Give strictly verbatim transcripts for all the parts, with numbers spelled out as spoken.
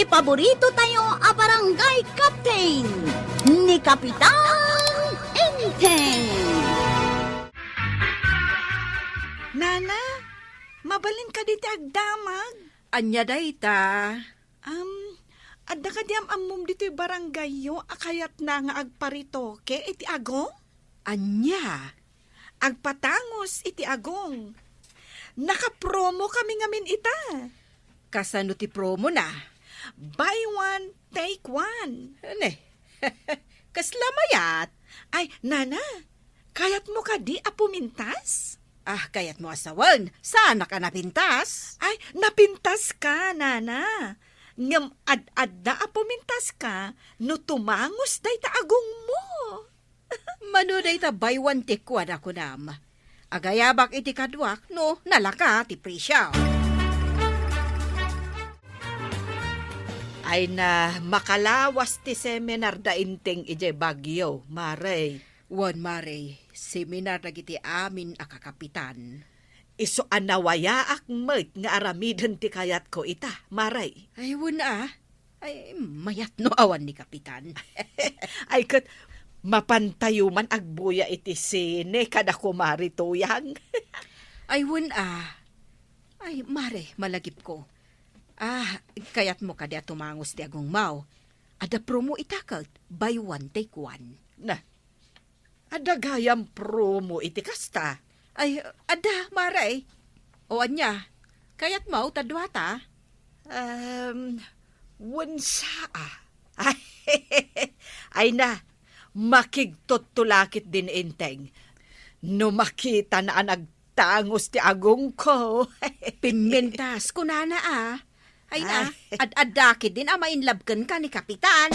Paborito tayo a barangay captain, ni Kapitan Enteng. Nana, mabalin kadi ti agdamag? Ania dayta? Am, adda kadi am-ammom ditoy barangayyo a kayatna nga agparetoke iti agong? Ania? Agpatangus iti agong. Nakapromo kami ngamin ita. Kasano ti promona? Buy one, take one. Ne, kasla mayat. Ay, nana, kayatmo kadi a pumintas? Ah, kayatmo a sawen, saanak a napintas? Ay, napintaska, nana. Ngem ad-adda a pumintaska no tumangus dayta agongmo. Mano dayta buy one take one a kunam? Agayabak iti kaduak no nalaka ti presio. Ay na, makalawas ti seminar da Enteng idiay Baguio, Mare. Wen, Mare, seminar dagiti amin a kakapitan. Isu a nawayaak met nga aramiden ti kayatko ita, Mare. Ay, wen a. Ay, mayat no awan ni Kapitan. Ay, ket mapantayo man agbuya iti sine kada Kumare Tuyang. Ay, wen a. Ay, Mare, malagipko. Ah, kayatmo kadi a tumangus ti agongmo? Adda promo ita ket buy one, take one. Na, adda gayam promo iti kasta? Ay, adda, Mare. O ania, kayatmo ta duata? Um, wen sa a. Ay, ay na, makigtutulakit din Enteng. No makitana a nagtangus ti agongko. Pimintas, kunana a. Ay na, ay, ad-adda ketdin a ma-in love kenka ni Kapitan.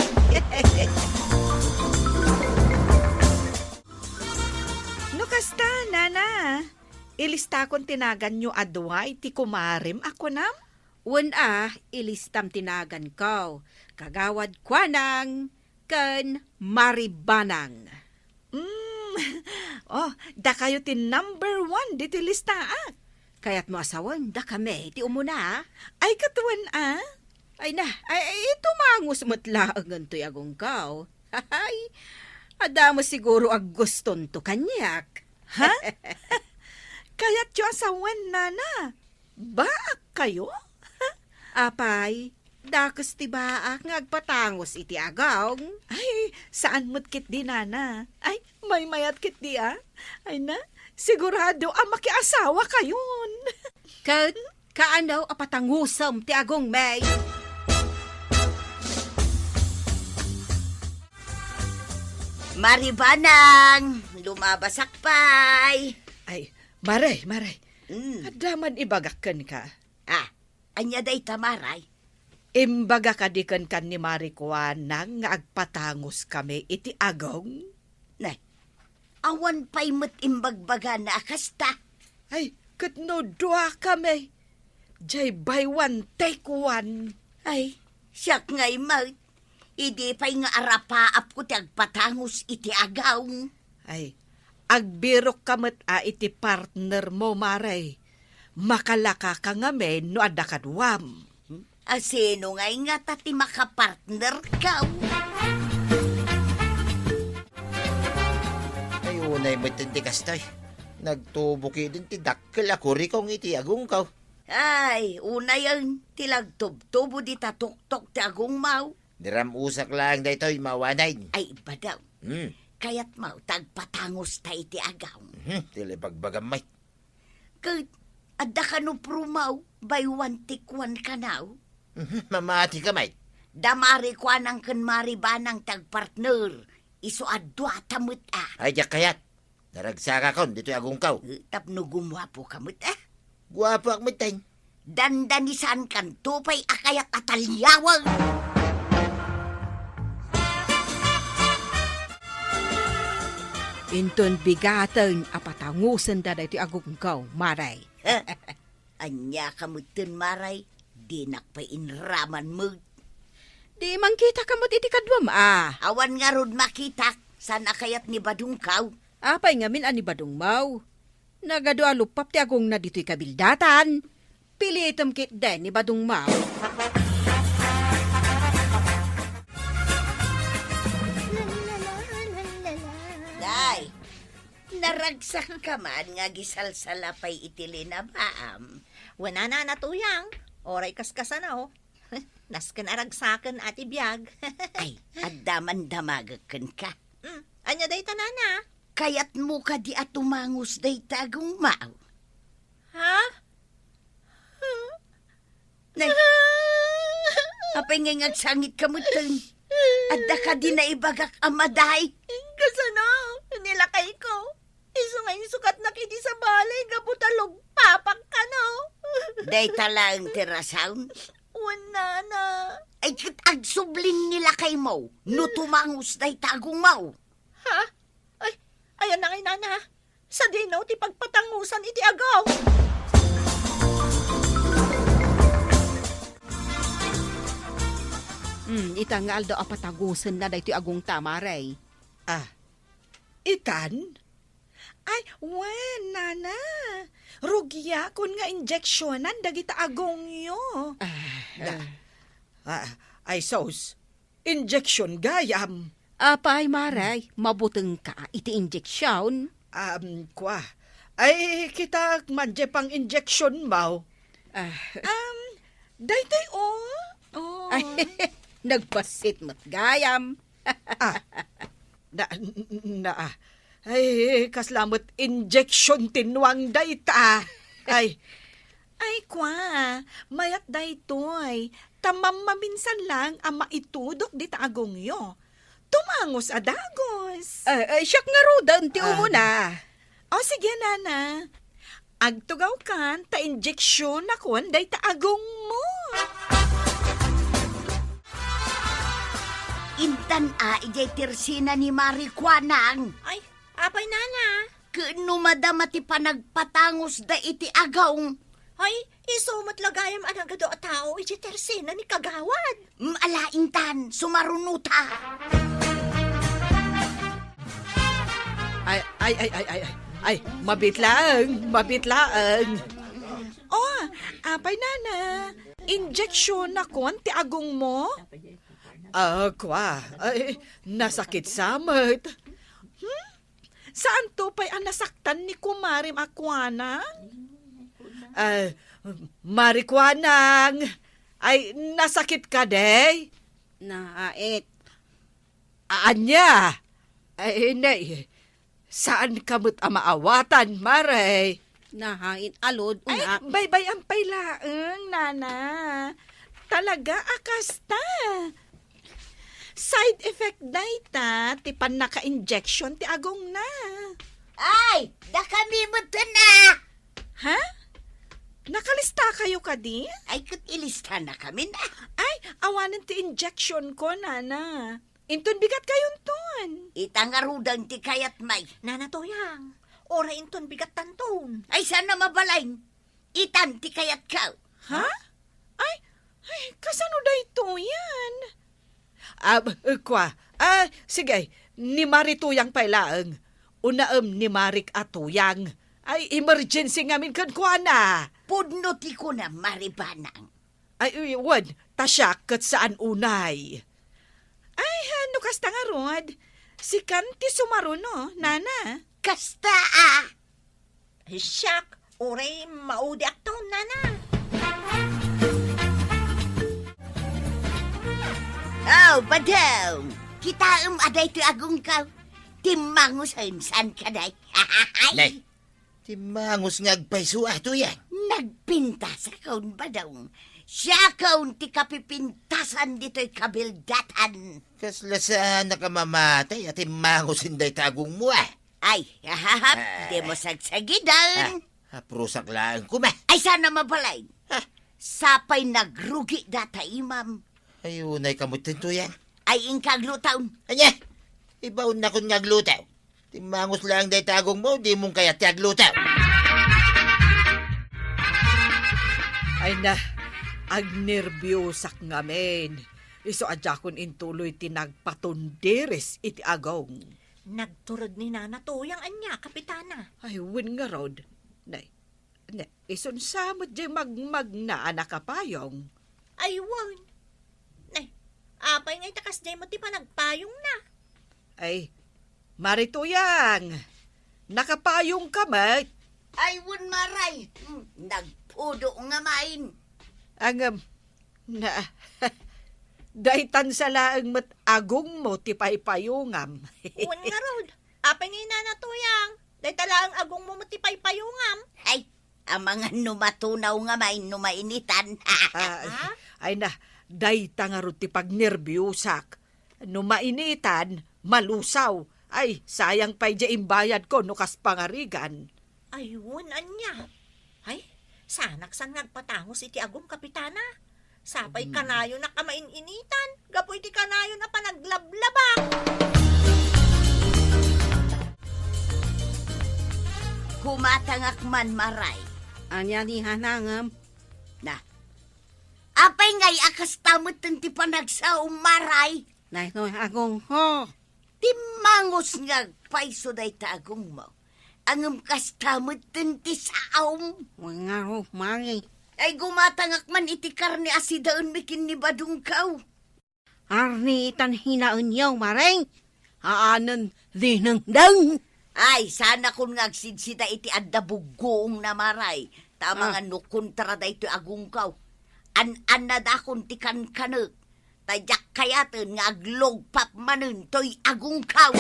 No kasta, nana, ilistakon ti naganyo a dua iti kumarem a kunam? Wen a, ilistam ti naganko. Kagawad Kuanang ken Maribanang. Mm. Oh, dakayo ti number one ditoy listaak. Kayatmo a sawen, dakami ti umuna, a? Ay, ket wen a? Ay na, ay, ay, tumangus met laengen toy agongko. Hay, adda met siguro a gustonto kaniak. Ha? Kayatyo a sawen, nana? Baak kayo? Apay, dakes ti baak nga agpatangus iti agong. Ay, saan met ketdi, nana. Ay, maymayat ketdi a. Ay na, sigurado a makiasawa kayon. Ket kaano a patangusem ti agongmi? Maribanang, lumabasak pay. Ay, Mare, Mare. Mm. Adda man ibagak kenka. Ah, ania dayta, Mare? Imbaga kadi kenka ni Mare Kuanang nga agpatanguskami iti agong? Nay, awan pay met imbagbagana a kasta. Ay, ket no duakami, jay buy one, take one. Ay, siak ngay met. Idi pay nga arapaapko ti agpatangus iti agong. Ay, agbirokka met a iti partnermo, Mare. Makalakaka ngamin no adda kaduam. A sino ngay ngata ti makapartnerko? Ay, unay met ti kastoy. Nagtubo ketdin ti dakkel a kurikong iti agongko. Ay, unayen ti lagtubtubo dita tuktok ti agongmo. Diram-usak laeng daytoy, mawanay. Ay, ibadaw. Hmm. Kayatmo ta agpatangusta iti agong. Mhm, ti ibagbagam met. Ket adda kano promo, buy one, take one kano? Mhm, mamatika met. Da Mare Kuanang ken Mare Banang ti agpartner, isu a duata met a. Ay, diak kayat. Naragsakakon ditoy agongko. Eh, tapno gumuapoka met, eh. Guapoak met, ten. Dandanisankanto pay a kayat a taliawen. Inton bigaten a patangusenda daytoy agongko, Mare. Ania ka metten, Mare? Dinak pay inraman met. Di mangkitaka met iti kaduam a. Awan ngarud makitak, saan a kayat ni badongko. Apay ngamin a ni badongmo? Nagadu a luppap ti agongna ditoy kabildatan. Pilitem ketdi ni badongmo. Sakka man nga agisalsala pay iti linabaam. Wen a, Nana Tuyang, uray kaskasano. Nasken a ragsaken a ti biag. Ay, adda man damagek kenka. Mm, ania dayta, Nana? Kayatmo kadi a tumangus dayta agongmaw? Ha? Nay, apay ngay nga agsangitka metten? Adda kadi naibagak a maday? Kasano? Nilakayko. Isu nga insukatnak idi sa balay gapu ta lugpapak kano. Dayta laeng ti rason? Wen, Nana. Ay, ket agsubli ni lakaymo no tumangus dayta agongmaw. Ha? Ay, ayan na ngay, Nana. Sadino ti pagpatangusan iti agong? Hmm, ita nga aldaw a patagusenna daytoy agongta, Mare. Ah, itan? Ay, wen, Nana. Rugiakon nga injeksionan dagita agongyo. Ah, Da. Ah, ay, sus. Injeksion gayam. Apay, Mare, mabutengka iti injeksion? Um, kua. Ay, kitaek man diay pang-injeksionmo. Ah. Um, daytoy, oh. Oh. Ay, nagbassit met gayam. Ah, na, na, ah. Ay, kasla met injeksion ti nuang dayta. Ay. Ay, kua, mayat daytoy. Ta mammaminsan lang a maitudok dita agongyo. Tumangus a dagus. Ay, ay, siak ngaruden ti Ah. umuna. O, sige, Nana. Agtugawkan ta injeksionakon dayta agongmo. Intan a idiay tersina ni Mari Kuanang. Ay, apay, Nana? Ken no madama ti panagpatangusda iti agong. Ay, isu met la gayam a nagadu a tao iti tersina ni Kagawad. Mm, ala, intan, sumarunota. Ay, ay, ay, ay, ay, ay. Ay, mabit laeng, mabit laeng. Oh, apay, Nana? Injeksionakon ti agongmo? Ah, kua. Ay, nasakit sa met. Hmm? Saanto pay a nasaktan ni kumarem a Kuanang? Ah, Mari Kuanang, ay, nasakit kadi? Naait. Ania? Ay, nay, saanka met a maawatan, Mare? Nahain alud, Ay, una. Baybay-am pay laeng, Nana. Talaga a kasta. Side effect dayta ti pannaka-injection ti agongna. Ay, dakami met na! Ha? Nakalistakayo kadi? Ay, ket ilistanakamin, ah. Ay, awanen ti injection ko, Nana. Inton bigat kayonton. Ita ngaruden ti kayatmi. Nana Toyang, uray inton bigattanton. Ay, saan a mabalin? Itan ti kayatko. Ha? Ay, ay, kasano daytoyen? Ah, kua. Ah, sige, ni Mari Tuyang pay laeng. Unaem ni Marik a Tuyang. Ay, emergency ngamin kenkuana. Pudno ti kunam, Mari Banang. Ay, uy, wen, ta siak ket saan unay. Ay, ha, no kasta ngarud, sikan ti sumaruno, Nana. Kasta a. Siak, uray maudiakto, Nana. Oh, Badong! Kitaem a daytoy agongko. Timmangusen, saan kadi? Nay, timmangus nga agpayso a Tuyang. Nagpintasakon, Badong. Siakon ti kapipintasan ditoy kabildatan. Kasla saanak a mamatay a timmangusen dayta agongmo, ah. Ay, ahahap, Ah. Dimo sagsagiden. Ah, aprusak laeng koma. Ay, saan a mabalin. Ah. Sapay nagrugi data imam. Ay, unay ka met, Tuyang. Ay, inka aglutaw. Ania? Ibaonnakon nga aglutaw. Timmangus laeng dayta agongmo, dimon kayat ti aglutaw. Ay na, agnerbiosak ngamin. Isu a diakon intuloy ti nagpatundiris iti agong. Nagturod ni Nana Tuyang ania, Kapitana? Ay, wen ngarud. Nay, Ne, isun sa met diay magmagna a nakapayong. Ay, wen. Ne, apay nga ita kasdiay met ti panagpayongna? Ay, Mari Tuyang, Nakapayongka met? Ay, wen, Maray. Hmm, nagpudo nga main. Ngem, na, daytan sa laeng met agongmo ti paypayongam. Wen ngarud, apay nga inana Tuyang? Dayta laeng agongmo met ti paypayongam. Ay, amangan no matunaw nga main no mainitan. Ah, ay na, dayta ngarud ti pagnerbiosak. No mainitan, malusaw. Ay, sayang pay diay imbayadko no kas pangarigan. Ay, wen, ania? Ay, saanak san nga agpatangos iti agom, Kapitana. Sapay kanayonak a main-initan, gapu iti kanayon a panaglablabak. Kumatangak man, Maray. Ania ni hanangem? Na, apay ngay a kasta metten ti panagsaom, Maray? Daytoy agongko. Timmangos nga agpayso dayta agongmo. Ngem kasta metten ti saom. Wen ngarud, Maray. Ay, gumatangak man iti karne a sidaenmi ken ni Badongko. Arniitan hinaenyo, Maray. Haanen dinengdeng. Ay, saanakon nga agsidsida iti adda buggoongna, Maray. Ta amangan no kontra daytoy agongko. An-annadakon ti kankanek. Ta diak kayaten nga aglugpap manen toy agongko.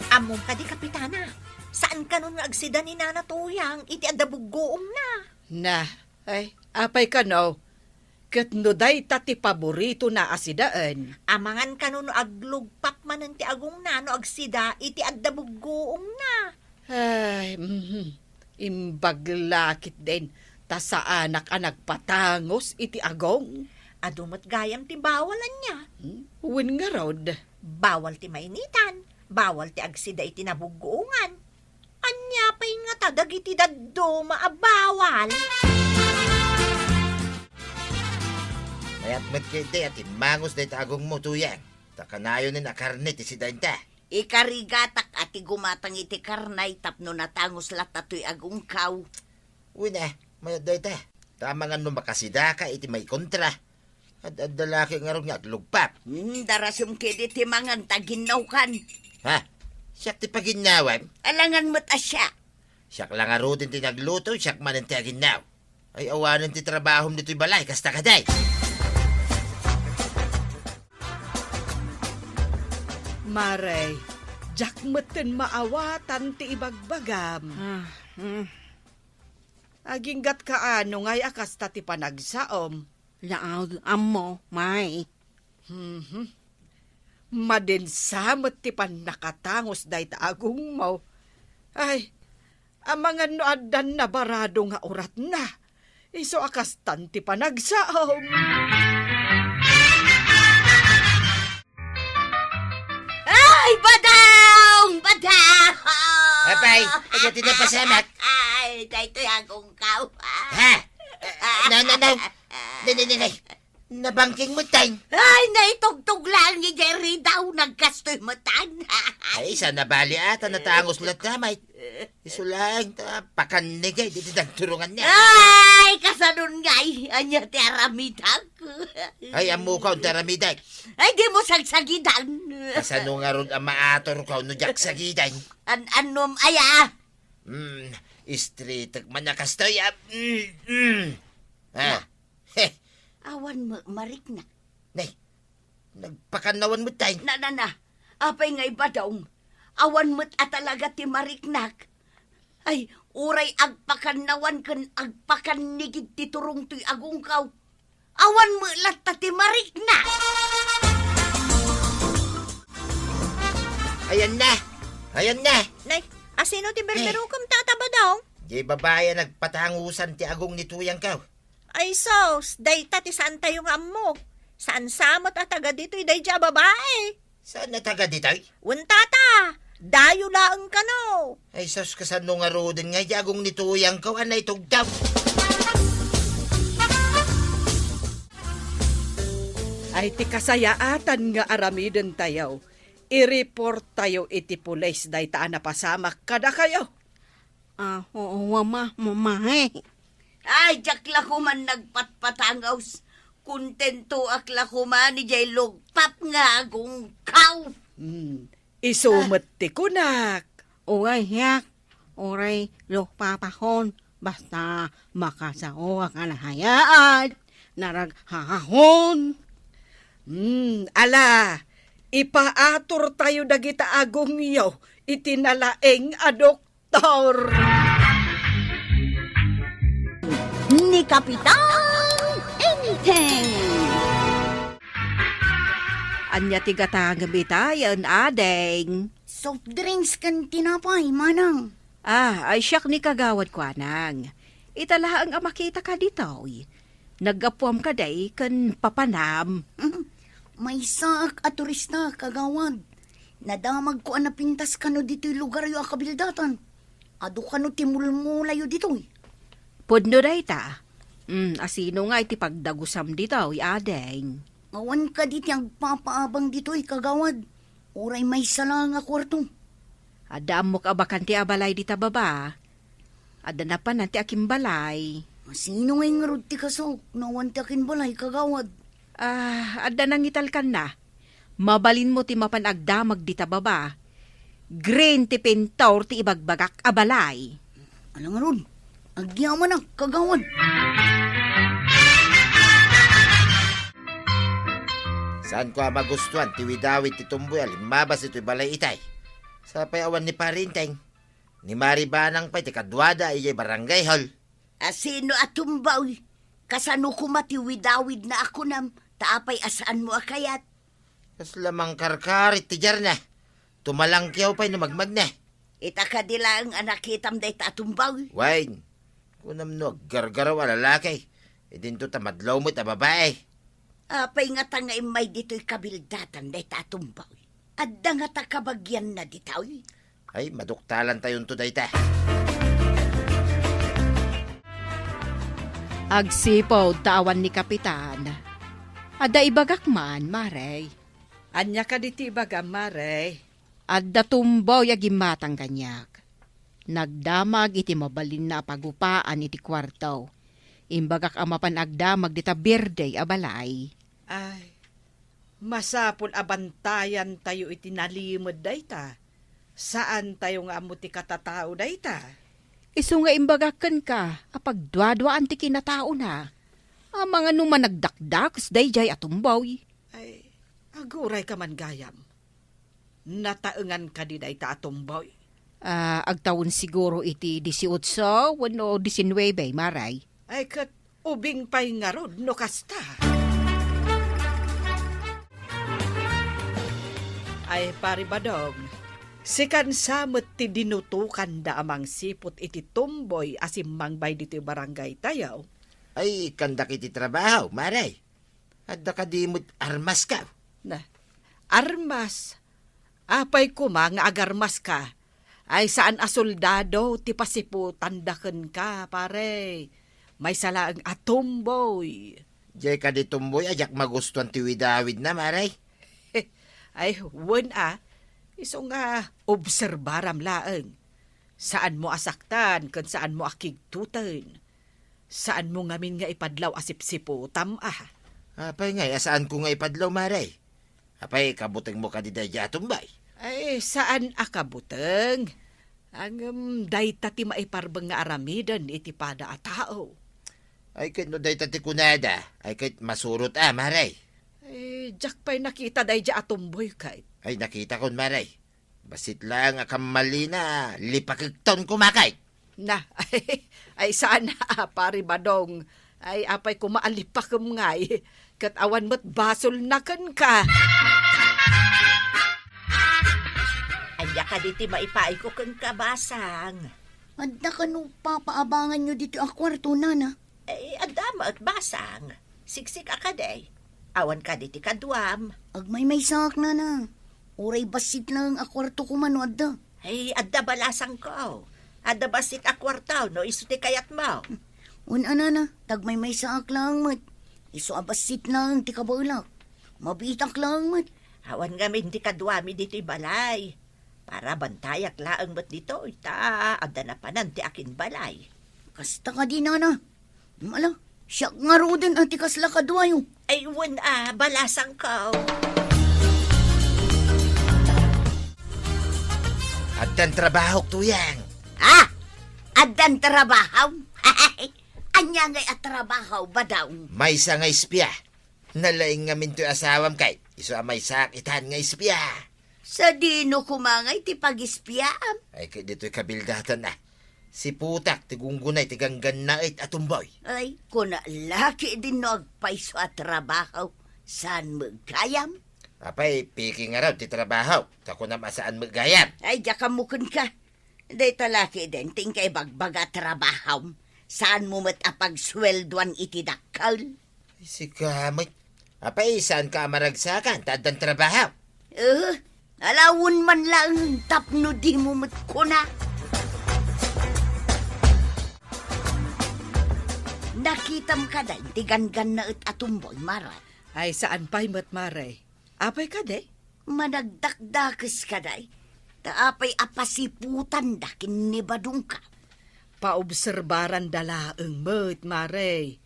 Ammom kadi, Kapitana, saan kanon nga agsida ni Nana Tuyang iti adda buggoongna? Na, ay, apay kano? Ket no dayta ti paboritona a sidaen? Amangan kano no aglugpap manen ti agongna no agsida iti adda buggoongna? Ay, mhm. Imbag la ketdin, ta saanak a nagpatangos iti agong. Adu met gayam ti bawal, ania? Hmm? Wen ngarud. Bawal ti mainitan, bawal ti agsida iti nabuggoongan. Ania pay ngata dagiti dadduma a bawal? Mayat met ketdi a timmangos dayta agongmo, Tuyang, ta kanayonen a karne ti sidaenta. Ikarigatak a ti gumatang iti karne tapno natangos latta toy agongko. Wen a, mayat dayta. Ta amangan no makasidaka iti maikontra. Ad-adda la ket ngarud nga aglugpap. Hmm, darasem ketdi ti mangan ta aginnawkan. Ha? Siak ti paginnawam? Alangan met a siak. Siak la ngaruden ti nagluto, siak manen ti aginnaw. Ay, awanen ti trabahom ditoy balay, kasta kadi. Maray, diak metten maawatan ti ibagbagam. Ah, hmm. Aginggatka ano ngay a kasta ti panagsaom? Laag ammo, May. Mhm. Madinsa met ti pannakatangos dayta agongmo. Ay, amangan no addan nabarado nga uratna. Isu a kastan ti panagsaom. Ay, Badong! Badong! Apay, ania ti napasamak? Ay, daytoy agongko. Ha? Na, na, na. Na, na, na, na. Nabangking metten. Ay, naitugtog laeng idiay ridaw, nagkastoy metten. Ay, saan a bali a, ta natangos latta, May. Isu laeng ta pakannigay, ditoy nagturonganna. Ay, kasanon ngay, ania ti aramidak? Ay, ammok ti aramidak. Ay, dimo sagsagidan. Kasano ngarud a maatorko no diak sagidan? An-, annom aya? Hmm, istritek man a kastoy, ah. Mm, mm. Ah. Heh. Awan met mariknak. Nay, nagpakannawan metten. Na, na, na. Apay ngay, Badong? Awan met a talaga ti mariknak. Ay, uray agpakannawan ken agpakannigid ti turong toy agongko. Awan met latta ti mariknak. Ayanna! Ayanna! Nay, asino ti berberukem, Tata Badong? Diay babai a nagpatangosan ti agong ni Tuyangko. Ay sus, dayta ti saantayo nga ammok. Saan sa met a taga ditoy daydiay a babai. Saan a taga ditoy? Wen, Tata, dayo laeng kano. Ay sus, kasano ngaruden nga diay agong ni Tuyangko a naitugtog? Ay ti kasayaatan nga aramidentayo, i-reporttayo iti pulis dayta a napasamak kadakayo. Ah, oo, Ama, Mama, eh. Ay, diak la koman nagpatpatangos. Kontentoak la koman idiay lugpap nga agongko. Hmm, isu met ti kunak. Uray siak, uray lupapahon, basta makasaoak a nasayaat, naraghahon. Hmm, ala, ipaaturtayo dagita agongyo iti nalaing a doktor. Ni Kapitan Enteng. Ania ti gatangem itayen, ading? Soft drinks ken tinapay, manang. Ah, ay siak ni kagawad kuanang. Ita laeng a makita ka ditoy. Naggapuam kadi ken papanam? Maysaak a turista, kagawad. Nadamagko a napintas kano ditoy lugaryo a kabildatan. Adu kano ti mulmulayo ditoy. Pudno dayta. Mm, asino nga iti pagdagusam ditoy, ading? Awan kadi ti agpapaabang ditoy, kagawad. Uray maysa laeng a kuarto. Adda ammok a bakante a balay dita baba. Adda napanan ti akinbalay. Sino ngay ngarud ti kasok no awan ti akinbalay, kagawad? Ah, adda nangitalkanna. Mabalinmo ti mapan agdamag dita baba. Green ti pintor ti ibagbagak a balay. Ala ngarud, agyamanak, kagawad. Saanko a magustuan ti widawid ti tumboy a limmabas itoy balay itay. Sapay awan ni Pari Enteng. Ni Mari Banang pay ti kaduada idiay barangay hall. Asino a tumboy? Kasano koma ti widawidna a kunam, ta apay a saanmo a kayat? Kasla mangkarkarit ti diarna. Tumalangkiaw pay no magmagna. Ita kadi laeng a nakitam dayta a tumboy? Wen, kunam no aggargaraw a lalaki, idinto ta madlaw met a babai. Apay ngata nga immay ditoy kabildatan dayta a tumboy? Adda ngata kabagianna ditoy? Ay, maduktalantayonto dayta. Agsipud ta awan ni Kapitan. Adda ibagak man, Mare. Ania kadi ti ibagam, Mare? Adda tumboy a gimmatang kaniak. Nagdamag iti mabalinna a pagupaan iti kuarto. Imbagak a mapan agdamag dita bierde a balay. Ay, masapul a bantayantayo iti nalimed dayta. Saantayo nga ammo ti katatao dayta. Isu nga imbagak kenka a pagduaduaan ti kinataona. Amangan no managdakdakes daydiay a tumboy. Ay, agurayka man gayam. Nataengan kadi dayta a tumboy? Ah, agtawen siguro iti disiotso wenno disinuebe, Mare. Ay, ket ubing pay ngarud no kasta. Ay, Pari Badong, sikan sa met ti dinutokanda a mangsiput iti tumboy a simmangbay ditoy barangaytayo? Ay, ikkandak iti trabaho, Mare. Adda kadi met armaska? Na, armas? Apay koma nga agarmaska? Ay, saan a soldado ti pasiputanda kenka, pare. Maysa laeng a tumboy. Diay kadi tumboy a diak magustuan ti widawidna, Mare. Ay, wen a, isu nga obserbaram laeng. Saanmo a saktan ken saanmo a kigtoten. Saanmo ngamin nga ipadlaw a sipsiputam, a? Apay ngay a saanko nga ipadlaw, Mare? Apay, kabutengmo kadi daydiay a tumboy? Ay, saan a kabuteng. Ngem dayta ti maiparbeng nga aramiden iti pada a tao. Ay, ket no dayta ti kunada, ay, ket masurot a, Mare. Ay, diak pay nakita daydiay a tumboy, ket. Ay, nakitakon, Mare. Bassit laeng a kammalina, lipakekton koma kay. Na, ay, saan a, Pari Badong. Ay, apay koma a lipakem ngay. Ket awan met basolna kenka. Ania kadi ti maipaayko kenka, Basang? Adda kano papaabanganyo ditoy a kuarto, nana? Ay, adda met, Basang. Siksik a kadi. Awan kadi ti kaduam. Agmaymaysaak, nana. Uray bassit laeng a kuarto koma no adda. Ay, adda, balasangko. Adda bassit a kuarto no isu ti kayatmo. Wen a, nana, ta agmaymaysaak laeng met. Isu a bassit laeng ti kabaelak. Mabiitak laeng met. Awan ngamin ti kaduami ditoy balay. Para bantayak laeng met ditoy, ta adda napanan ti akinbalay. Kasta kadi, nana. Ala, siak ngaruden a ti kasla kaduayo. Ay, wen a, balasangko. Addan trabahok, Tuyang. Ha? Addan trabaho? Ania ngay a trabaho, Badong? Maysa nga espia. Nalaing ngamin toy asawam kay isu a maysaak itan nga espia. Sadino koma ngay ti pagespiaam? Ay, ket ditoy kabildatan a. Siputak ti gunggunay ti ganggannaet a tumboy. Ay, kuna la ketdin no agpayso a trabaho, saan met gayam? Apay, piki ngarud ti trabaho, ta kunam a saan met gayam. Ay, diak ammo kenka. Dayta la ketdin ti inka ibagbaga a trabahom, saanmo met a pagsueldoan iti dakkel. Sika met. Apay, saanka a maragsakan ta addan trabaho? Eh, alawen man laeng tapno dimo met kuna. Nakitam kadi ti ganggannaet a tumboy, Mare? Ay, saan pay met, Mare. Apay kadi? Managdakdakes kadi? Ta apay a pasiputanda ken ni Badongka? Paobserbaranda laeng met, Mare.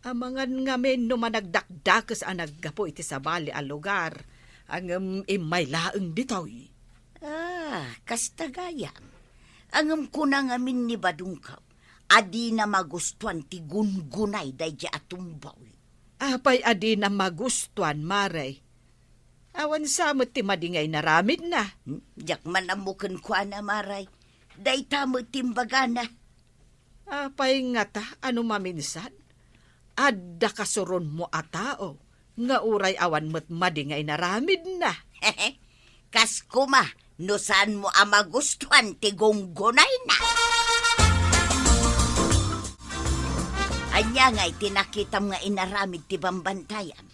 Amangan ngamin no managdakdakes a naggapu iti sabali a lugar, ngem immay laeng ditoy. Ah, kasta gayam. Ngem kuna ngamin ni Badongka a dina magustuan ti gunggunay daydiay a tumboy. Apay a dina magustuan, Mare? Awan sa met ti madi nga inaramidna. Hmm? Diak man ammo kenkuana, Mare. Dayta met ti imbagana. Apay ngata a no maminsan, adda kasuronmo a tao nga uray awan met madi nga inaramidna? Kas koma no saanmo a magustuan ti gunggunayna. Ania ngay ti nakitam nga inaramid ti bambantayam?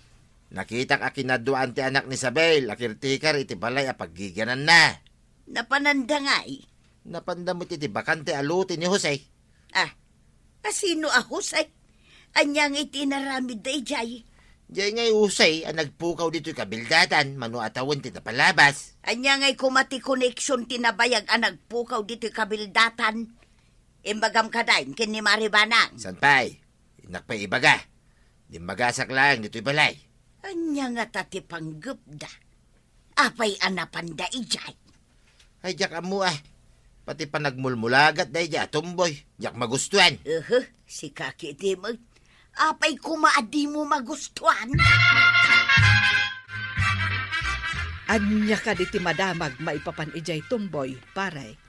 Nakitak a kinaduaan ti anak ni Isabel a caretaker iti balay a paggigiananna. Napananda ngay? Napanda met iti bakante a lote ni Jose. Ah, asino a Jose? Ania ngay ti inaramidda idiay? Diay ngay Jose a nagpukaw ditoy kabildatan mano a tawen ti napalabas. Ania ngay koma ti koneksion ti nabayag a nagpukaw ditoy kabildatan? Imbagam kadi ken ni Mare Banang. Saan pay? Innak pay ibaga. Dimmagasak laeng ditoy balay. Ania ngata ti panggepda? Apay a napanda idiay? Ay, diak ammo a. Pati panagmulmulagat daydiay a tumboy, diak magustuan. Uhu, sika ketdi met. Apay koma a dimo magustuan? Ania kadi ti madamag maipapan idiay tumboy, Pare?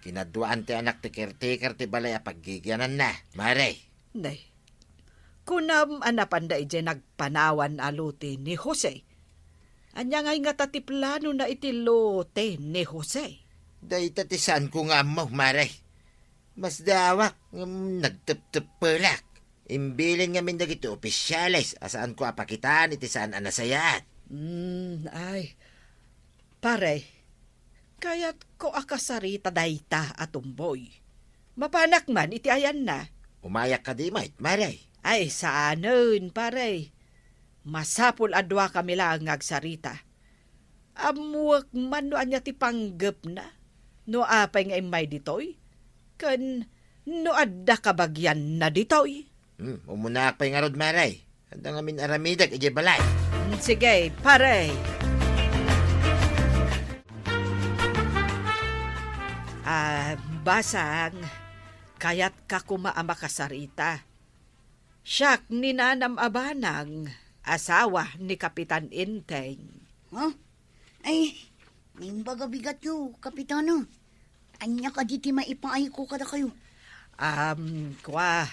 Kinaduaan ti anak ti caretaker ti balay a paggigiananna, Mare. Nay, kunam a napanda idiay nagpanawan a lote ni Jose. Ania ngay ngata ti planona iti lote ni Jose? Dayta ti saanko nga ammo, Mare. Masdaawak ngem nagteptepperak. Imbilin ngamin dagiti opisiales a saanko a pakitaan iti saan a nasayaat. Mm, ay. Pare, kayatko a kasarita dayta a tumboy. Mapanak man iti ayanna. Umayak kadi met, Mare? Ay, saanen, pare. Masapul a duakami laeng nga agsarita. Ammuek man no ania ti panggepna, no apay nga immay ditoy, ken no adda kabagianna ditoy. Hmm, umunaak pay ngarud, Mare. Adda ngamin aramidek idiay balay. Hmm, sige, pare. Ah, Basang, kayatka koma a makasarita. Siak ni nanam a Banang, asawa ni Kapitan Enteng. Ha? Ay, naimbag a bigatyo, Kapitana. Ania kadi ti maipaayko kadakayo? Am, kua,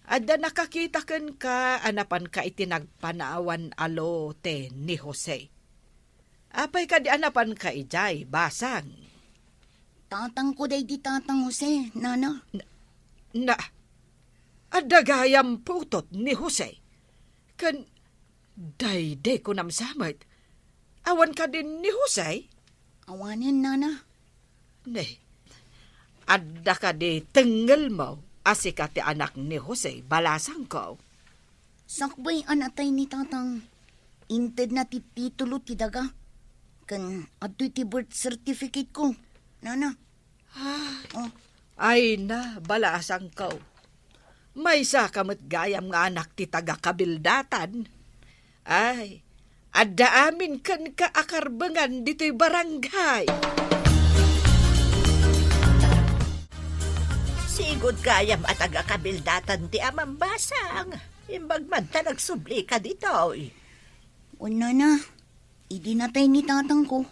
adda nakakita kenka a napanka iti nagpanawan a lote ni Jose. Apay kadi a napanka idiay, Basang? Tatangko daydi Tatang Jose, Nana. Na, na, adda gayam putot ni Jose. Ken daydi kunam sa met. Awan kadi ni Jose? Awanen, Nana. Ne, adda kadi tengngelmo a sika ti anak ni Jose, balasangko? Sakbay a natay ni Tatang, intedna ti titulo ti daga. Ken adtoy ti birth certificate ko, Nana. Ah, oh. Ay na, balasangko. Maysa ka met gayam nga anak ti taga-Kabildatan. Ay, adda amin kenka a karbengan ditoy barangay. Sigud gayam a taga-kabildatan ti amam, Basang. Imbag man ta nagsublika ditoy. Wen, Nana, idi natay ni tatangko,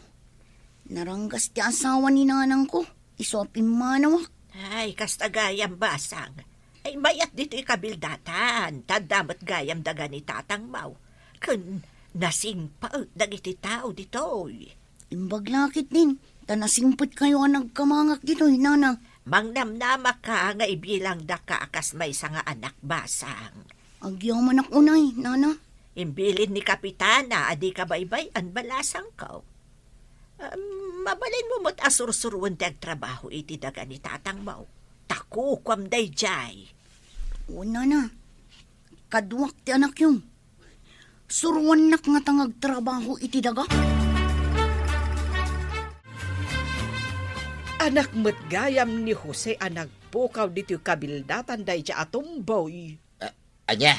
naranggas ti asawa ni nanangko, isu a pimmanawak. Ay, kasta gayam, Basang. Ay, mayat ditoy kabildatan, ta adda met gayam daga ni tatangmo. Ken nasingpet dagiti tao ditoy. Imbag la ketdin, ta nasingpetkayo a nagkamangak ditoy, Nana. Mangnamnamaka nga ibilangdaka a kas maysa nga anak, Basang. Agyamanak unay, Nana. Imbilin ni Kapitana a dika baybay-an, balasangko. Em, mabalinmo met a sursuroen ti agtrabaho iti daga ni tatangmo. Ta kukuam daydiay. O, Nana. Kaduak ti anakyo. Suroannak ngata nga agtrabaho iti daga. Anak met gayam ni Jose a nagpukaw ditoy kabildatan daydiay a tumboy. A-, ania?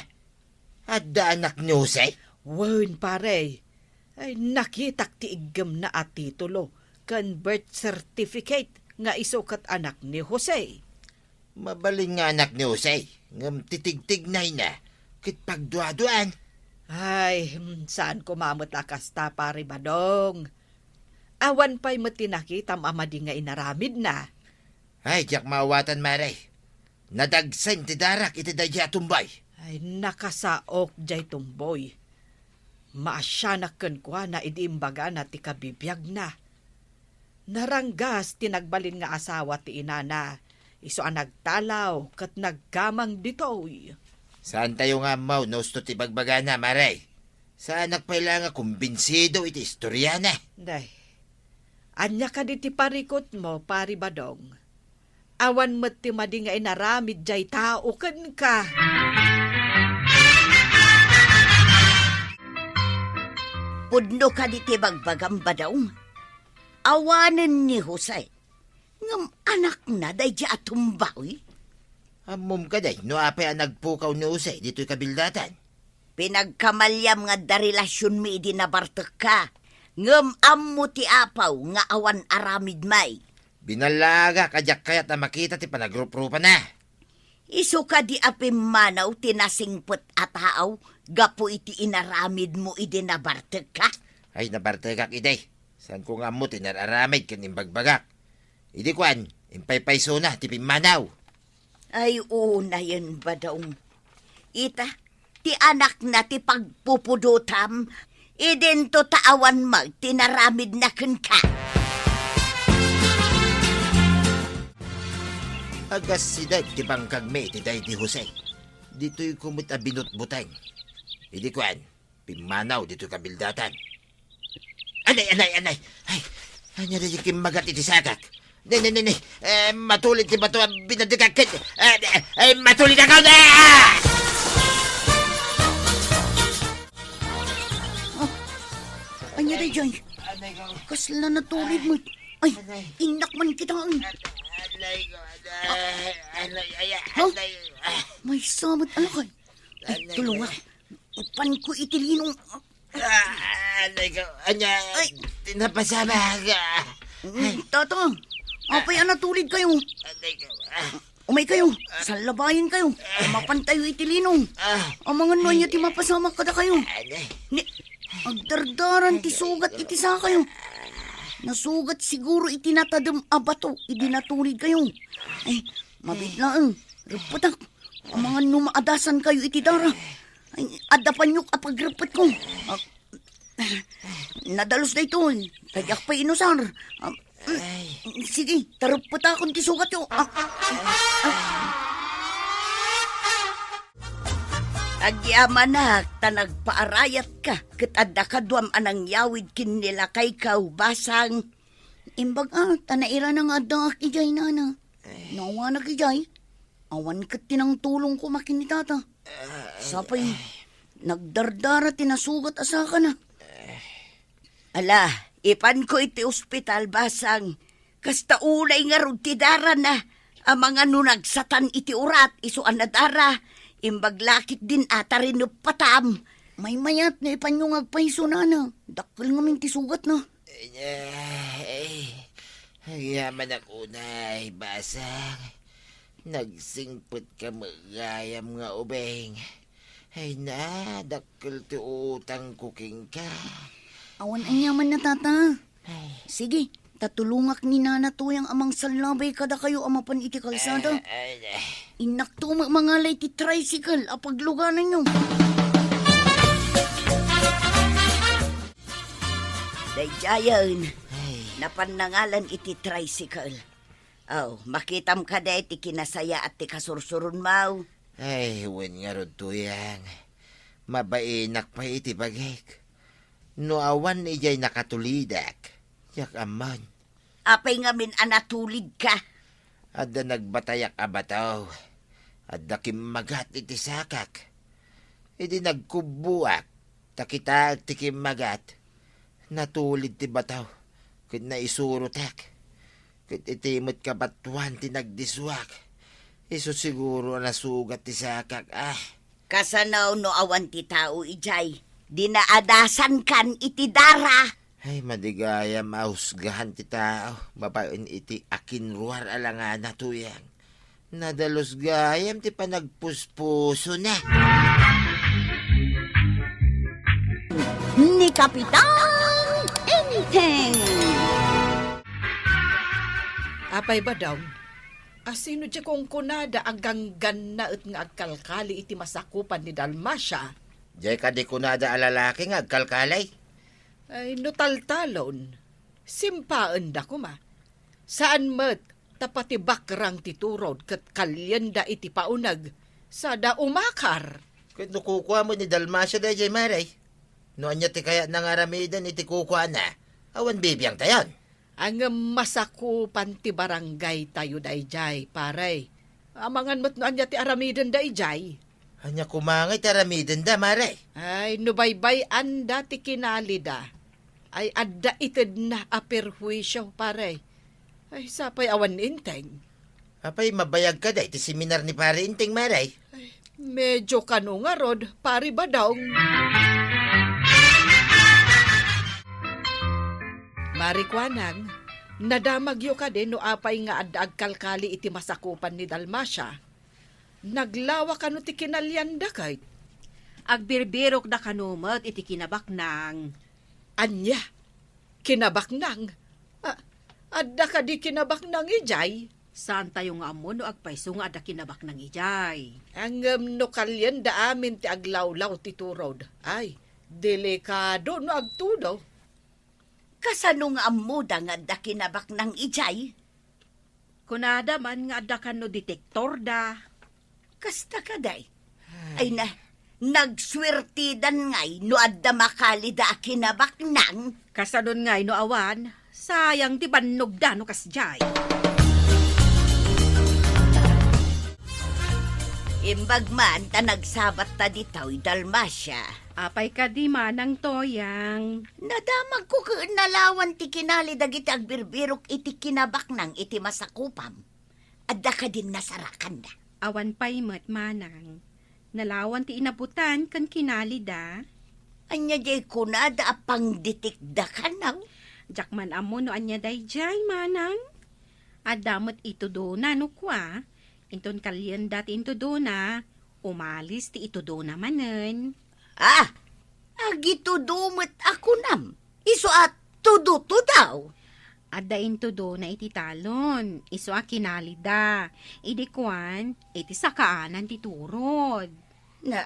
Adda anak ni Jose? Wen, pare. Ay, nakitak ti iggemna a titulo ken birth certificate nga isu ket anak ni Jose. Mabalin nga anak ni Jose, ngem ti tigtignayna ket pagduaduan. Ay, hmm, saan koma met a kasta, Pare Badong. Awan pay met ti nakitam a madi nga inaramidna. Ay, diak maawatan, Mare. Nadagsen ti darak iti daydiay a tumboy. Ay, nakasaok diay tumboy. Maasianak kenkuana idi imbagana ti kabibiagna. Naranggas ti nagbalin nga asawa ti inana, isu a nagtalaw ket naggamang ditoy. Saantayo nga ammo no usto ti bagbagana, Mare. Saanak pay la nga kumbinsido iti istoriana. Day, ania kadi ti parikutmo, Pari Badong? Awan met ti madi nga inaramid diay tao kenka. Pudno kadi ti bagbagam, Badong? Awanen ni Jose, ngem anakna daydiay a tumboy? Ammom kadi no apay a nagpukaw ni Jose ditoy kabildatan? Pinagkamaliam nga adda relasionmi idi nabartekka, ngem ammo ti apaw nga awan aramidmi. Binallaagak a diak kayat a makita ti panagrupropana. Isu kadi a pimmanaw ti nasingpet a tao gapu iti inaramidmo idi nabartekka? Ay, nabartekak idi. Saanko nga ammo ti nar-aramid ken imbagbagak. Idi kuan, impaypaysona ti pimmanaw. Ay, unayen, Badong. Ita, ti anakna ti pagpupudotam, idinto ta awan met ti naramidna kenka. Agasideg ti bangkagmi iti daydi Jose. Ditoyko met a binutbuteng. Idi kuan, pimmanaw ditoy kabildatan. Anay, anay, anay! Ay, ania daydi kimmagat iti sagak? Ne, ne, ne, ne. Eh, matulid ti bato a binadikak ket, eh, eh, eh, matulid ako na! Ah, ania daydiay? Anay ko. Kasla natulid met. Ay, anay. Innak man kitaen. Anay ko, anay. Anay, ay, ha? Anay. Maysa met, ano kay? Ay, anay, tulunga. Ay. Ipanko iti linong. Ah, anay ko. Ania, ay, ti napasamak. Mm, ay. Tata, apay a natulidkayo? Anay ko. Ah. Umaykayo, sallabayenkayo. Ah. Mapantayo iti linong. Ah. Amangan no ania ti mapasamak kadakayo. Anay. Ni, agdardaran ti sugat iti sakayo. Nasugat siguro iti natadem a bato idi natulidkayo. Ay, mabiit laeng. Reppetak. Amangan no maadasankayo iti dara. Ay, adda paniok a pagreppetko. Ah, nadalus daytoy. Ta diak pay inusar. Ah, mm, sige, ta reppetakon ti sugatyo. Ah, ah. Agyamanak ta nagpaarayatka ket adda kaduam a nangyawid ken ni lakaykaw, Basang. Imbag a, ta nairana nga addaak idiay, nana. Nawanak idiay. Awan ket ti nangtulong koma ken ni tata. Sapay, nagdardara ti nasugat a sakana. Ala, ipanko iti ospital, Basang. Kasta unay ngarud ti darana. Amangan no nagsatan iti urat, isu a nadara. Imbag la ketdin a ta rineppatam. Maymayat no ipanyo nga agpayso, nana. Dakkel ngamin ti sugatna. Ay, agyamanak unay, Basang. Nagsingpet ka met gayam nga ubing. Ay na, dakkel ti utangko kenka. Awan aniamanna, Tata. Ay. Sige, ta tulongak ni Nana Toyang a mangsallabay kadakayo a mapan iti kalsada. Ay, ay, ay. Innakto met mangalay ti tricycle a paglugananyo. Daydiayen, ay, napan nangalan iti tricycle. Aw, makitam kadi ti kinasayaat ti kasursuronmo? Ay, wen ngarud, Toyang. Mabainak pay iti bagik. No awan idiay nakatulidak, diak amman. Apay ngamin a natulidka? Adda nagbatayak a bato. Adda kimmagat iti sakak. Idi nagkubboak, ta kitaek ti kimmagat, natulid ti bato, ket naisurotak. Ket iti met kabatoan ti nagdisuak, isu siguro a nasugat ti sakak, ah. Kasano no awan ti tao idiay? Dina adasankan iti dara. Ay, madi gayam a husgahan ti tao babaen iti akinruar a langana, Toyang. Nadalus gayam ti panagpuspusona. Ni Kapitan Enteng. Apay, Badong, asino diay kunkunada a ganggannaet nga agkalkali iti masakupan ni Dalmacia? Diay kadi kunada a lalaki nga agkalkali? Ay, no taltalon, simpaenda koma. Saan met ta pati bakrang ti turod ket kalienda iti pauneg, sada umakar. Ket no kukua met ni Dalmacia daydiay, Mare? No ania ti kayatna nga aramiden iti kukuana, awan bibiangtayon. Ngem masakupan ti barangaytayo daydiay, pare. Amangan met no ania ti aramidenda idiay. Ania koma ngay ti aramidenda, Mare? Ay, no baybay-anda ti kinalida, ay adda itedna a perhuisio, pare. Ay, sapay awan ni Enteng. Apay, mabayag kadi ti seminar ni Pare Enteng, Mare? Ay, medyo kano ngarud, Pare Badong. Mare Kuanang, nadamagyo kadi no apay nga adda agkalkali iti masakupan ni Dalmacia? Naglawa kano ti kinalianda ket? Agbirbirokda kano met iti kinabaknang. Ania? Kinabaknang? A-, adda kadi kinabaknang idiay? Saantayo nga ammo no agpayso nga adda kinabaknang idiay. Ngem no kalienda amin ti aglawlaw ti turod, ay, delikado no agtudo. Kasano nga ammoda nga adda kinabaknang idiay? Kunada man nga adda kano detektorda. Kasta kadi? Ay. Ay na, nagsuertidan ngay no adda makalida a kinabaknang. Kasanon ngay no awan, sayang ti bannogda no kasdiay. Imbag man ta nagsabatta ditoy, Dalmacia. Apay kadi, Manang Toyang? Nadamagko ket nalawan ti kinali dagiti agbirbirok iti kinabaknang iti masakupam. Adda kadin nasarakanda? Awan pay met, Manang. Nalawan ti inabutan ken kinalida. Ania diay kunada a pangdetekda kano? Diak man ammo no ania daydiay, Manang. Adda met itudona no kua, inton kalienda ti intudona, umalis ti itudona manen. Ah! Agitudo met a kunam, isu a tudo-tudaw. Adda intudona iti talon, isu a kinalida, idi kuan, iti sakaanan ti turod. Na,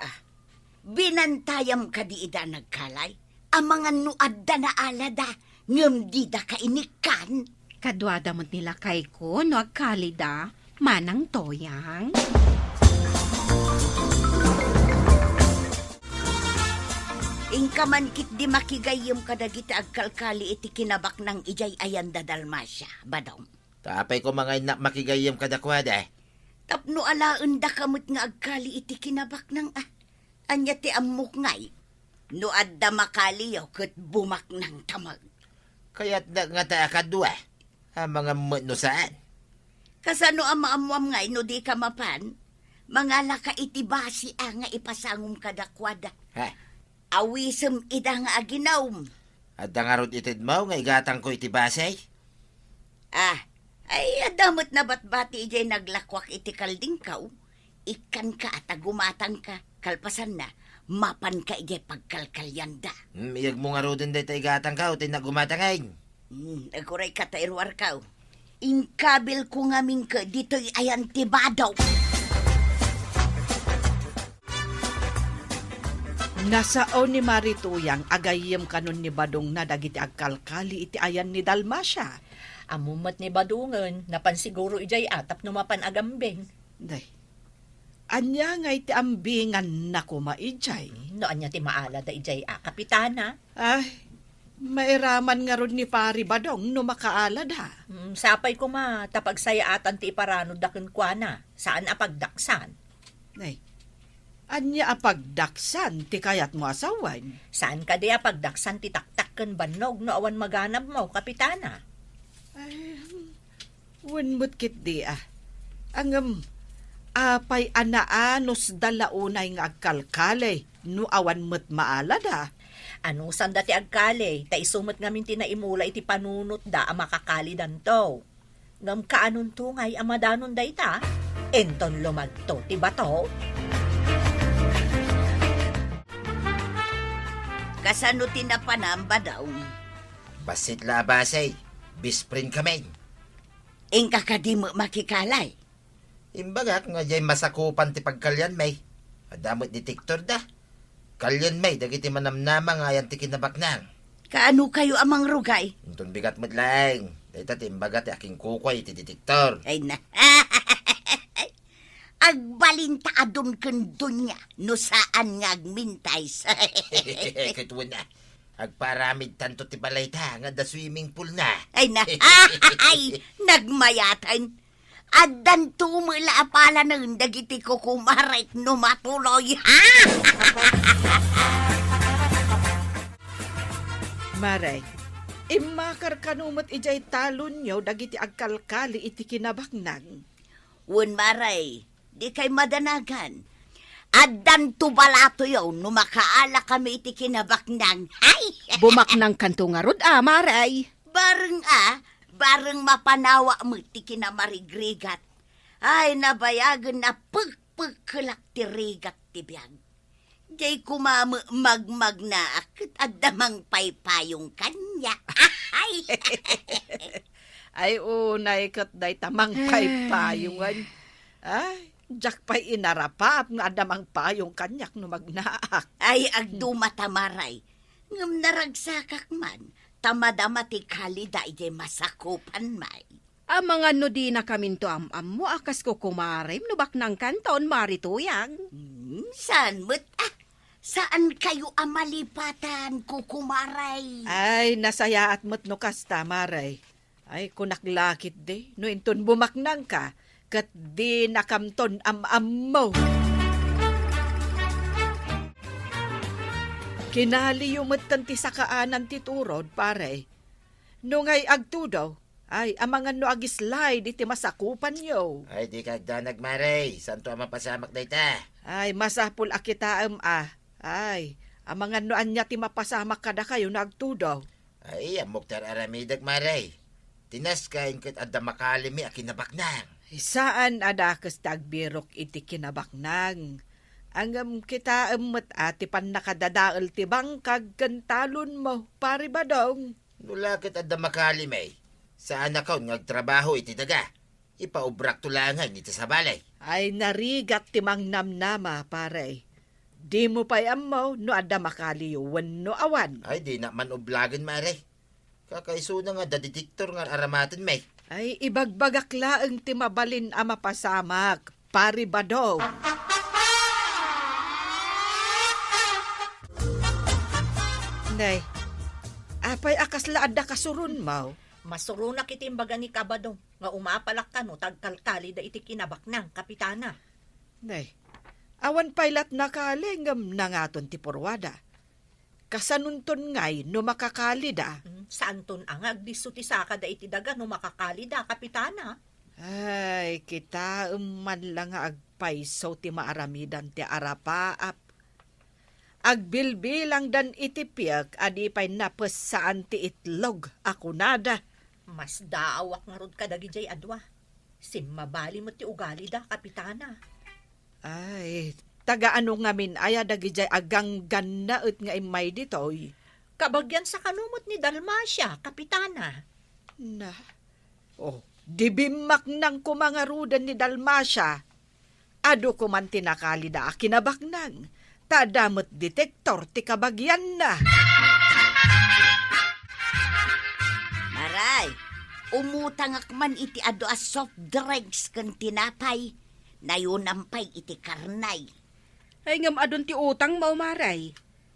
binantayam kadi ida nagkalay? Amangan no adda naalada, ngem dida kainikkan. Kaduada met ni lakayko no agkalida, Manang Toyang. Inka man ketdi makigayyem kadagiti agkalkali iti kinabaknang idiay ayanda, Dalmacia, Badong. Ta apay koma nga innak makigayyem kadakuada? Tapno alaendaka met nga agkali iti kinabaknang, a. Ania ti ammok ngay? No adda makaliyo ket bumaknangta met. Kayatna ngata a kadua, amangan met no saan. Kasano a maammoam ngay no dika mapan? Mangalaka iti basi a nga ipasangom kadakuada. Ha? Awisem ida nga aginum. Adda ngarud itedmo nga igatangko iti basi? Ah, Ay, adda met nabatbati idiay naglakuak iti kaldingkaw. Ikkanka a ta gumatangka, kalpasanna, mapanka idiay pagkalkalianda. Hmm, iyegmo ngaruden dayta igatangkaw, ti naggumatangay. Hmm, agurayka ta iruarkaw. Inkabilko ngamin ket ditoy ayan ti bado. Nasao ni Mari Tuyang a gayyem kanon ni Badongna dagiti agkalkali iti ayan ni Dalmacia. Ammom met ni Badongen, napan siguro idiay a tapno mapan agambing. Day, ania ngay ti ambinganna koma idiay? Hmm, no ania ti maalada idiay a, Kapitana? Ay, mairaman ngarud ni Pari Badong no makaalada. Hmm, sapay koma, ta pagsayaatan ti iparanudda kenkuana, saan a pagdaksan. Nay, ania a pagdaksan ti kayatmo a sawen? Saan kadi a pagdaksan ti taktak ken bannog no awan maganabmo, Kapitana? Ay, wen met ketdi a. Ngem, apay a naanusda la unay nga agkalkali no awan met maalada? Anusanda ti agkali, ta isu met ngamin ti naimula iti panunotda a makakalidanto. Ngem kaanonto ngay a madanon dayta? Inton lumagto ti bato? Kasano ti napanam, Badong? Bassit la a basi, best friend kami. Inka kadi met makikali? Imbagak nga diay masakupan ti pagkalianmi. Adda met detektorda. Kalianmi dagiti manamnama nga ayan ti kinabaknang. Kaano kayo a mangrugay? Inton bigat met laeng. Dayta ti imbaga ti akinkukua iti detektor. Ay na. Agbalin ta adun ken dunia no saan nga agmintis. Ket wen a, agparamid tanto ti balayta nga adda swimming pool na. Ay na. Ay, nagmayatan. Addanto met la a palanen dagiti kukumarek no matuloy, ha? Mare, immakar kano met idiay talonyo dagiti agkalkali iti kinabaknang. Wen, Mare, dikay madanagan. Addanto balatoyo no makaala kami iti kinabaknang. Ay! Bumaknangkanto ngarud a, Mare. Bareng a, bareng mapanawa met ti kinamarigrigat. Ay, nabayagen a pekpekkelak ti rigat ti biag. Diay koma met magmagnaak ket adda mangpaypayong kaniak. Ay! Ay, unay ket dayta mangpaypayongan. Ay, diak pay inarapaap nga adda mangpayong kaniak no magnaak. Ay, agduma ta, Mare. Ngem naragsakak man, ta madama ti kalida idiay masakupanmi. Amangan no dinakaminto am-ammo a kas kukumarem no baknangkanton, Mari Tuyang. Hmm, saan met a? Saan kayo a malipatan, kukumare? Ay, nasayaat met no kasta, Mare. Ay, kunak la ketdi, no inton bumaknangka, ket dinakamton am-ammo. Kinaliyo metten ti sakaanan ti turod, pare. No ngay agtudo, ay, amangan no agislide iti masakupanyo. Ay, dika agdanag, Mare. Santo a mapasamak dayta. Ay, masapul a kitaem a. Ay, amangan no ania ti mapasamak kadakayo no agtudo. Ay, ammok ti ar-aramidek, Mare. Ti naskayen ket adda makalimi a kinabaknang. Saan a dakes ti agbirok iti kinabaknang. Ngem kitaem met a ti pannakadadael ti bangkag ken talonmo, Pari Badong. No la ket adda makalimi, saanakon nga agtrabaho iti daga. Ipaubrakto laengen iti sabali. Ay, narigat ti mangnamnama, pare. Dimo pay ammo no adda makaliyo wenno awan. Ay, dinak man ublagen, Mare. Kakaisuna nga adda detektor nga aramatenmi. Ay, ibagbagak laeng ti mabalin a mapasamak, Pari Badong. Nay, apay a kasla adda kasuronmo? Masuronak iti imbaga ni Kabadong nga umapalak kano ta agkalkalida iti kinabaknang, Kapitana. Nay, awan pay lat nakali ngem nangaton ti purwada. Kasanonton ngay no makakalida? Hmm, saanton a nga agdisso ti sakada iti daga no makakalida, Kapitana? Ay, kitaem man la nga agpayso ti maaramidan ti arapaap. Agbilbilangdan iti piek a di pay napessaan ti itlog a kunada. Masdaawak ngarud kadagijay a dua. Simmabali met ti ugalida, Kapitana. Ay, taga ano ngamin aya dagijay a ganggannaet nga immay ditoy? Kabagian sa kano met ni Dalmacia, Kapitana. Na, oh, di bimmaknang koma ngaruden ni Dalmacia. Adu koman ti nakalida a kinabaknang, ta adda met detektor ti kabagianna. Maray, umutangak man iti adu a soft drinks ken tinapay. Nayonam pay iti karnay. Ay, ngem adun ti utangmo, Maray.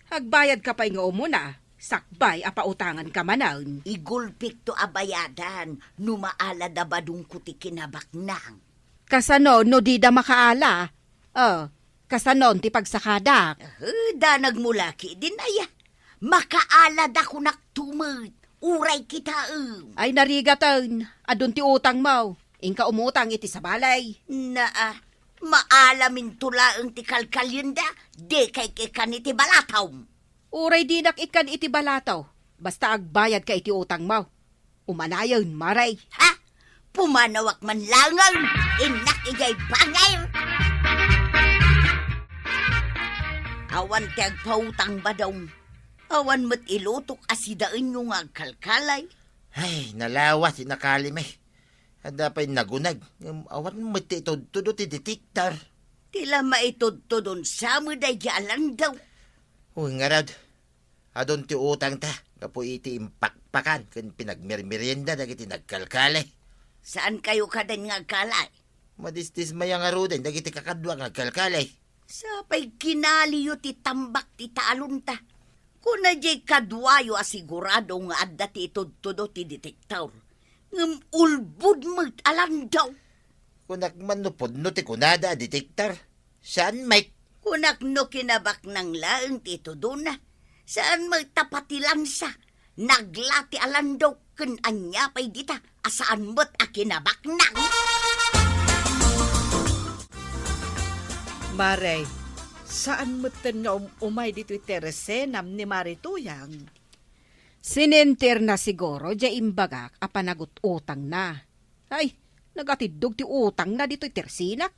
Agbayadka pay nga umuna, sakbay a pautanganka manen. Igulpikto a bayadan no maalada badongko ti kinabaknang. Kasano no dida makaala? Oh, kasanon ti pagsakadak? Eh, danagmo la ketdin aya. Makaalada konak tumet, uray kitaem. Ay, narigaten, adun ti utangmo. Inka umutang iti sabali. Naa, maalaminto laeng ti kalkalienda, dikay ikkan iti balatom. Uray dinak ikkan iti balato, basta agbayadka iti utangmo. Umanayen, Maray. Ha? Pumanawak man laengen, innak idiay bangir. Awan ti agpautang, Badong. Awan met ilutok a sidaenyo nga agkalkalay. Ay, nalawa ti nakalim, eh. Adda pay nagunag, ngem awan met ti itudtudo ti detektor. Ti la maitudtudon sa met daydi a landaw. Wen ngarud, adun ti utangta gapu iti impakpakan ken pinagmermerienda dagiti nagkalkali. Saankayo kaden nga agkali? Madisdismaya ngaruden dagiti kakadua nga agkalkali. Sapay kinaliyo ti tambak ti talonta. Kuna diay kaduayo a sigurado nga adda ti itudtudo ti detektor. Ngem ulbod met a landaw. Kunak man no pudno ti kunada a detektor. Saan met? Kunak no kinabaknang laeng ti itudona. Saan met ta pati lansa, naglati a landaw ken ania pay dita a saan met a kinabaknang. Maray, saan metten nga um-, umay ditoy tersenam ni Mari Tuyang? Sininterna siguro diay imbagak a panagut-utangna. Ay, nagatiddog ti utangna ditoy tersenak.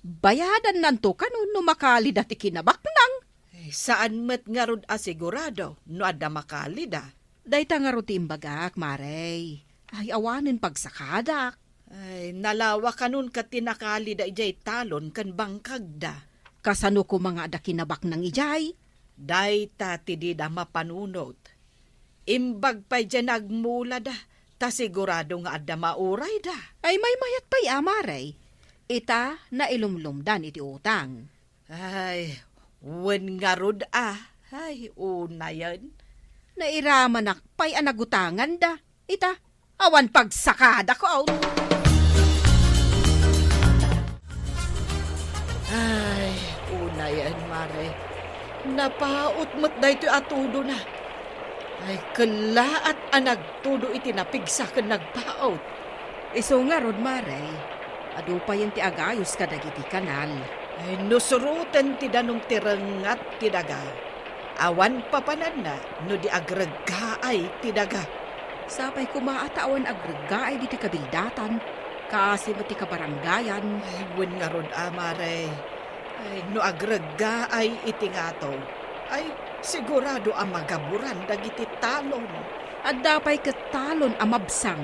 Bayadannanto kano no makalida ti kinabaknang. Ay, saan met ngarud a sigurado no adda makalida. Dayta ngarud ti imbagak, Maray. Ay, awanen pagsakadak. Ay, nalawa kanon ket ti nakalida idiay talon ken bangkagda. Kasano koma nga adda kinabaknang idiay? Dayta ti dida mapanunot. Imbag pay diay nagmulada, ta sigurado nga adda maurayda. Ay, maymayat pay a, Maray. Ita, nailumlumdan iti utang. Ay, wen ngarud a. Ay, unayen. Nairamanak pay a nagutanganda. Ita, awan pagsakadakon. Ay, unayen, Mare. Napaut met daytoy a tudona. Ay, kellaat a nagtudo iti napigsa ken nagpaut. Isu ngarud, Mare, adu payen ti agayos kadagiti kanal. Ay, no suroten ti danum ti rengngat ti daga, awan papananna no di agreggaay ti daga. Sapay koma a ta awan agreggaay ditoy kabildatan, kaasi met ti kabarangayan. Ay, wen ngarud a, Mare. Ay, no agreggaay iti ngato, ay, sigurado a magaburan dagiti talon. Adda pay ket talon a mabsang.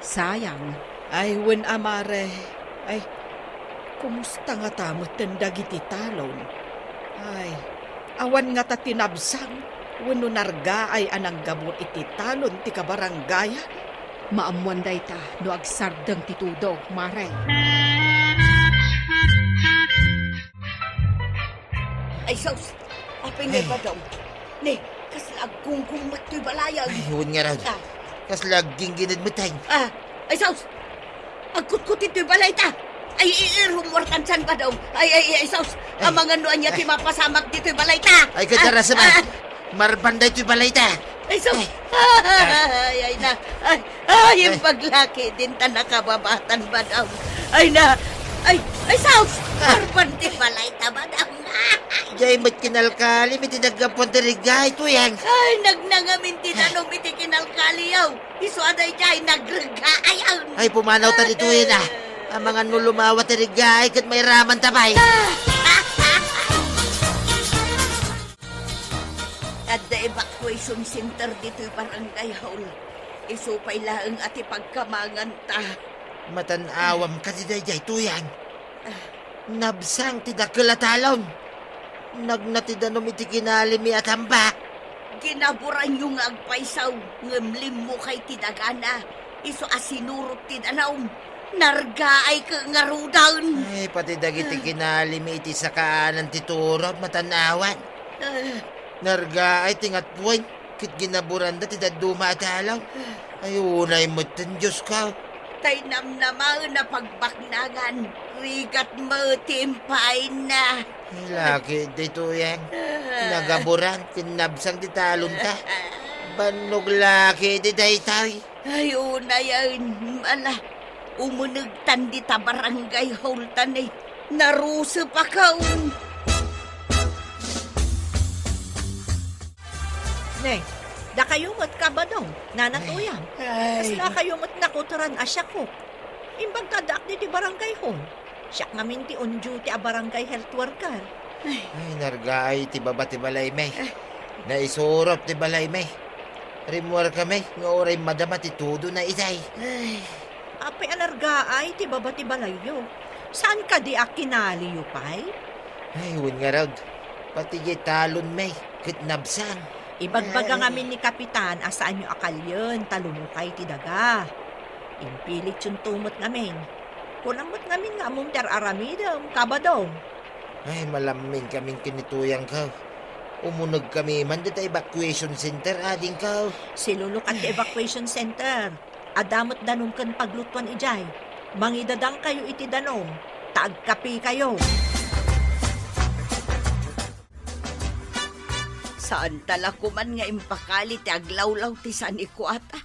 Sayang. Ay, wen a, Mare. Ay, kumusta ngata metten dagiti talon? Ay, awan ngata ti nabsang wenno nargaay a nanggabur iti talon ti kabarangayan? Maammoan dayta no agsardeng ti tudo, Mare. Ay, sus! Apay nga Ay. ibadong? Ne, kasla aggunggong met toy balayan. Ay, wen ngarud. Ah. Kasla agginggined met, ay. Ah, ay, sus! Agkutkuti toy balayta. Ay, i-, irummuarkan san, badong. Ay, ay, ay, sus! Ay. Amangan no ania ti Ay. mapasamak ditoy balayta. Ay, kadarasem, ah, ah. Marban daytoy balayta. Ay, sus! Ay. Ay, ay, na. Ay, ay, Ay. impaglaki din ta nakababatan, badong. Ay, na. Ay, ay, sus! Ah. Karban ti balay ta, madam. Jay met kinalkalim iti naggapuan ti reggaay, Tuyang. Ay, nagnangamin ti danom iti kinalkaliyo. Isu a daydiay, nagreggaay. Ay, pumanaw ta ditoyen, ah. Amangan no lumawa ti reggaay ket mairamanta pay. Adda evacuation center ditoy barangay hall. Isu pay laeng a ti pagkamanganta. Matan-awam kadi daydiay, Tuyang. Ah. Nabsang ti dakkel a talon. Nagna ti danom iti kinalimi a tambak. Ginaburanyo nga agpayso, ngem limmukay ti dagana. Isu a sinurot ti danom. Nargaay ket ngaruden. Ay, pati dagiti kinalimi iti sakaanan ti turod, matan-awan. Ah. Nargaay ti ngatuen, ket ginaburanda ti dadduma a talon. Ay, unay metten, Diosko. Tay namnamaen a pagbaknangan, rigat met ti impaayna. Ay, laki, Tuyang. Ah. Nagaburan, ket nabsang ti talonta. Bannog laki, daytoy. Ay, unayen, ala, umunegtan dita barangay hall ta ne, narusep a kaon. Ne, dakayo met, Kabadong, Nana Tuyang. Ay. Kaslakayo met nakuteran a siakok. Imbag ta addaak ditoy barangay hall. Siak ngamin ti on duty a barangay health worker. Ay. Ay, nargaay ti baba ti balaymi. Ay. Naisurot ti balaymi. Rimmuarkami nga uray madama ti tudona idiay. Ay. Apay a nargaay ti baba ti balayyo? Saan kadi a kinaliyo pay? Ay, wen ngarud. Pati jay talonmi ket nabsang. Ibagbaga ngamin ni Kapitan a saanyo a kalien ta lumukay ti daga. Impilityon to met ngamin. Kunam met ngamin nga ammom ti ar-aramidem, Kabadong. Ay, malammin kamin ken ni Tuyangko. Umunegkami man dita evacuation center, adingko. Silulukat ti evacuation center. Adda met danom ken paglutuan idiay. Mangidadangkayo iti danom, ta agkapikayo. Saanta la koman nga impakali ti aglawlaw ti sanikuata.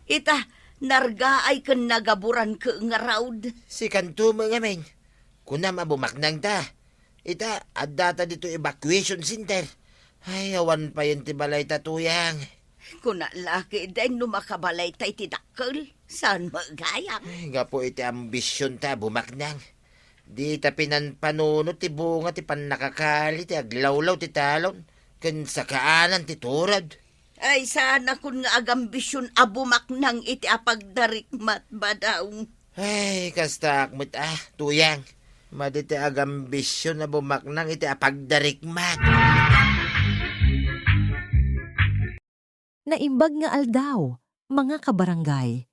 Ita, nargaay ken nagaburan ket ngarud. Sikanto met ngamin. Kunam a bumaknangta. Ita, addata ditoy evacuation center. Ay, awan payen ti balayta, Tuyang. Kuna la ketdin no makabalayta iti dakkel. Saan met gayam? Ay, gapu iti ambisionta a bumaknang. Dita pinanpanunot ti bunga ti pannakakali ti aglawlaw ti talon ken sakaanan ti turod. Ay, saanakon nga agambision a bumaknang iti apagdarikmat, Badong. Ay, kastaak met, ah, Tuyang. Madi ti agambision a bumaknang iti apagdarikmat. Naimbag nga aldaw, mga kabarangay.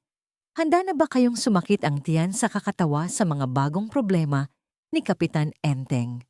Handa na ba kayong sumakit ang tiyan sa kakatawa sa mga bagong problema ni Kapitan Enteng?